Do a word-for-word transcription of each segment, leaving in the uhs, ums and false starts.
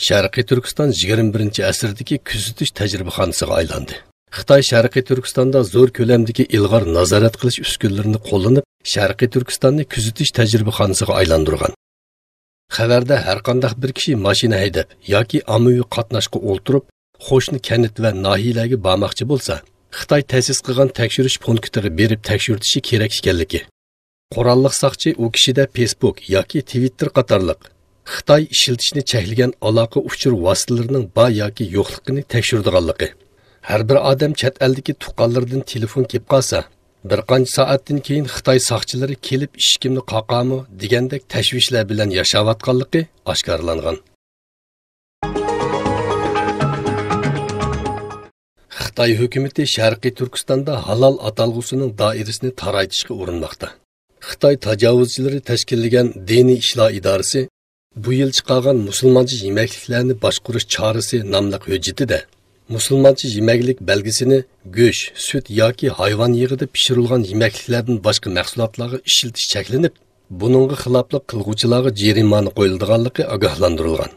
شەرقىي تۈركىستان يىگىرمە بىرىنچى ئەسىردىكى كۆزىتىش تەجرىبىخانىسىغا ئايلاندى. خىتاي شەرقىي تۈركىستاندا زور كۆلەمدىكى ئىلغار نازارەت قىلىش ئۈسكۈنىلىرىنى قوللىنىپ، شەرقىي تۈركىستاننى كۆزىتىش تەجرىبىخانىسىغا ئايلاندۇرغان. خەۋەردە ھەرقانداق بىر كىشى ماشىنا ھەيدەپ ياكى ئاممىۋى قاتناشقا ئولتۇرۇپ، قوشنا كەنت ۋە ناھىيەلەرگە بارماقچى بولسا، خىتاي تەسىس قىلغان تەكشۈرۈش پونكىتىغا بېرىپ تەكشۈرتۈشى كېرەك ئىكەنلىكى، قوراللىق ساقچى ئۇ كىشىدە فېيسبۇك ياكى تىۋىتتېر قاتارلىق خىتاي ئىشلىتىشنى چەكلىگەن ئالاقە ئۇچۇر ۋاسىتىلىرىنىڭ بار ياكى يوقلۇقىنى تەكشۈرىدىغانلىقى، ھەر بىر ئادەم چەت ئەلدىكى تۇغقانلىرىدىن تېلېفون كېلىپ قالسا، بىر قانچە سائەتتىن كېيىن خىتاي ساقچىلىرى كېلىپ ئىشىكىمنى قاقامۇ دېگەندەك تەشۋىشلەر بىلەن ياشاۋاتقانلىقى ئاشكارىلانغان. خىتاي ھۆكۈمىتى شەرقىي تۈركىستاندا ھالال ئاتالغۇسىنىڭ دائىرىسىنى تارايتىشقا ئۇرۇنماقتا. خىتاي تاجاۋۇزچىلىرى تەشكىللىگەن دىنىي ئىشلار ئىدارىسى بۇ يىل چىقارغان مۇسۇلمانچە يېمەكلىكلەرنى باشقۇرۇش چارىسى ناملىق ھۆججىتىدە، مۇسۇلمانچە يېمەكلىك بەلگىسىنى گۆش، سۈت ياكى ھايۋان يېغىدا پىشۇرۇلغان يېمەكلىكلەردىن باشقا مەھسۇلاتلارغا ئىشلىتىش چەكلىنىپ، بۇنىڭغا خىلاپلىق قىلغۇچىلارغا جەرىمانە قويۇلىدىغانلىقى ئاگاھلاندۇرۇلغان.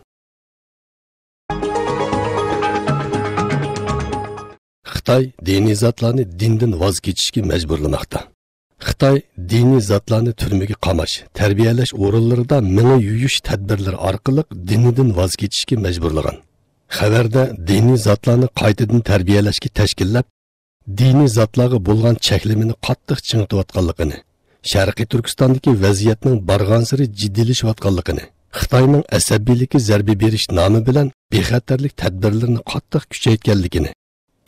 خىتاي دىنىي زاتلارنى دىندىن ۋاز كېچىشكە مەجبۇرلىماقتا. خىتاي دىنىي زاتلارنى تۈرمىگە قاماش، تەربىيەلەش ئورۇنلىرىدا مېڭە يۇيۇش تەدبىرلىرى ئارقىلىق دىنىدىن ۋاز كېچىشكە مەجبۇرلىغان. خەۋەردە دىنىي زاتلارنى قايتىدىن تەربىيەلەشكە تەشكىللەپ، دىنىي زاتلارغا بولغان چەكلىمىنى قاتتىق چىڭىتىۋاتقانلىقىنى، شەرقىي تۈركىستاندىكى ۋەزىيەتنىڭ بارغانسېرى جىددىيلىشىۋاتقانلىقىنى، خىتاينىڭ ئەسەبىيلىككە زەربە بېرىش نامى بىلەن بىخەتەرلىك تەدبىرلىرىنى قاتتىق كۈچەيتكەنلىكىنى،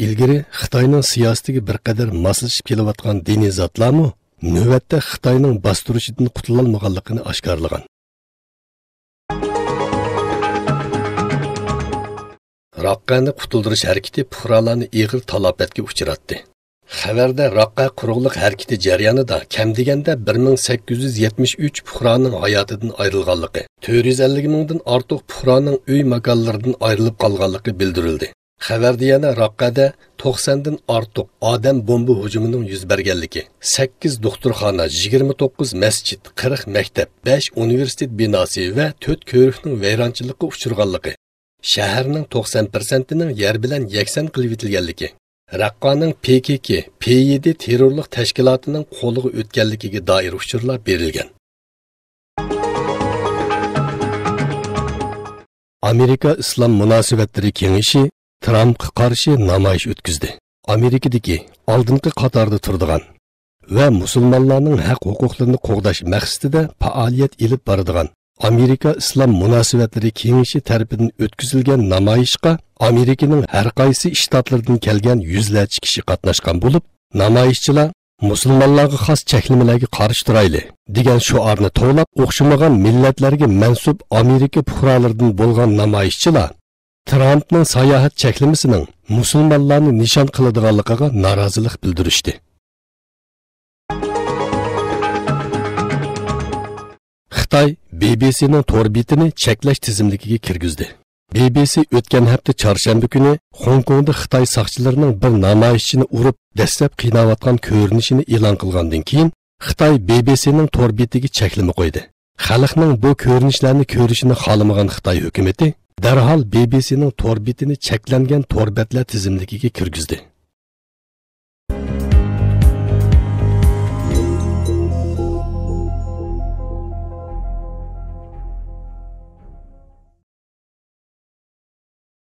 ئىلگىرى خىتاينىڭ سىياسىتىگە بىر قەدەر ماسلىشىپ كېلىۋاتقان دىنىي زاتلارمۇ نۆۋەتتە خىتاينىڭ باستۇرۇشىدىن قۇتۇلالمىغانلىقىنى ئاشكارىلىغان. راققەنى قۇتۇلدۇرۇش ھەرىكىتى پۇقرالارنى ئېغىر تالاپەتكە ئۇچراتتى. خەۋەردە راققە قۇرۇقلۇق ھەرىكىتى جەريانىدا كەم دېگەندە بىر مىڭ سەككىز يۈز يەتمىش ئۈچ پۇقرانىڭ ھاياتىدىن ئايرىلغانلىقى، تۆت يۈز ئەللىك مىڭدىن ئارتۇق پۇقرانىڭ ئۆي ماكانلىرىدىن ئايرىلىپ قالغانلىقى بىلدۈرۈلدى. خەۋەردە يەنە راققەدە توقساندىن ئارتۇق ئادەم بومبا ھۇجۇمىنىڭ يۈز بەرگەنلىكى، سەككىز دوختۇرخانا، يىگىرمە توققۇز مەسچىت، قىرىق مەكتەپ، بەش ئۇنىۋېرسىتېت بىناسى ۋە تۆت كۆۋرۈكنىڭ ۋەيرانچىلىققا ئۇچرىغانلىقى، شەھەرنىڭ توقسان پىرسەنتىنىڭ يەر بىلەن يەكسان قىلىۋېتىلگەنلىكى، راققانىڭ پې كې كې، پې يې دې تېررورلۇق تەشكىلاتىنىڭ قولىغا ئۆتكەنلىكىگە دائىر ئۇچۇرلار بېرىلگەن. ئامېرىكا ئىسلام مۇناسىۋەتلىرى كېڭىشى ترامپقا قارشى نامايىش ئۆتكۈزدى. ئامېرىكىدىكى ئالدىنقى قاتاردا تۇرىدىغان ۋە مۇسۇلمانلارنىڭ ھەق-ھوقۇقلىرىنى قوغداش مەقسىتىدە پائالىيەت ئېلىپ بارىدىغان ئامېرىكا ئىسلام مۇناسىۋەتلىرى كېڭىشى تەرىپىدىن ئۆتكۈزۈلگەن نامايىشقا ئامېرىكىنىڭ ھەر قايسى شتاتلىرىدىن كەلگەن يۈزلەرچە كىشى قاتناشقان بولۇپ، نامايىشچىلار «مۇسۇلمانلارغا خاس چەكلىمىلەرگە قارشى تۇرايلى» دېگەن شوئارنى توۋلاپ، ئوخشىمىغان مىللەتلەرگە مەنسۇپ ئامېرىكا پۇقرالىرىدىن بولغان نامايىشچىلار ترامپنىڭ ساياھەت چەكلىمىسىنىڭ مۇسۇلمانلارنى نىشان قىلىدىغانلىقىغا نارازىلىق بىلدۈرۈشتى. خىتاي بى بى سىنىڭ تور بېتىنى چەكلەش تىزىملىكىگە كىرگۈزدى. بى بى سى ئۆتكەن ھەپتە چارشەنبە كۈنى خوڭكوڭدا خىتاي ساقچىلىرىنىڭ بىر نامايىشچىنى ئۇرۇپ، دەسلەپ قىيناۋاتقان كۆرۈنۈشىنى ئېلان قىلغاندىن كېيىن، خىتاي بى بى سىنىڭ تور بېتىگە چەكلىمە قويدى. خەلقنىڭ بۇ كۆرۈنۈشلەرنى كۆرۈشىنى خالىمىغان خىتاي ھۆكۈمىتى دەرھال بى بى سىنىڭ تور بېتىنى چەكلەنگەن تور بەتلەر تىزىملىكىگە كىرگۈزدى.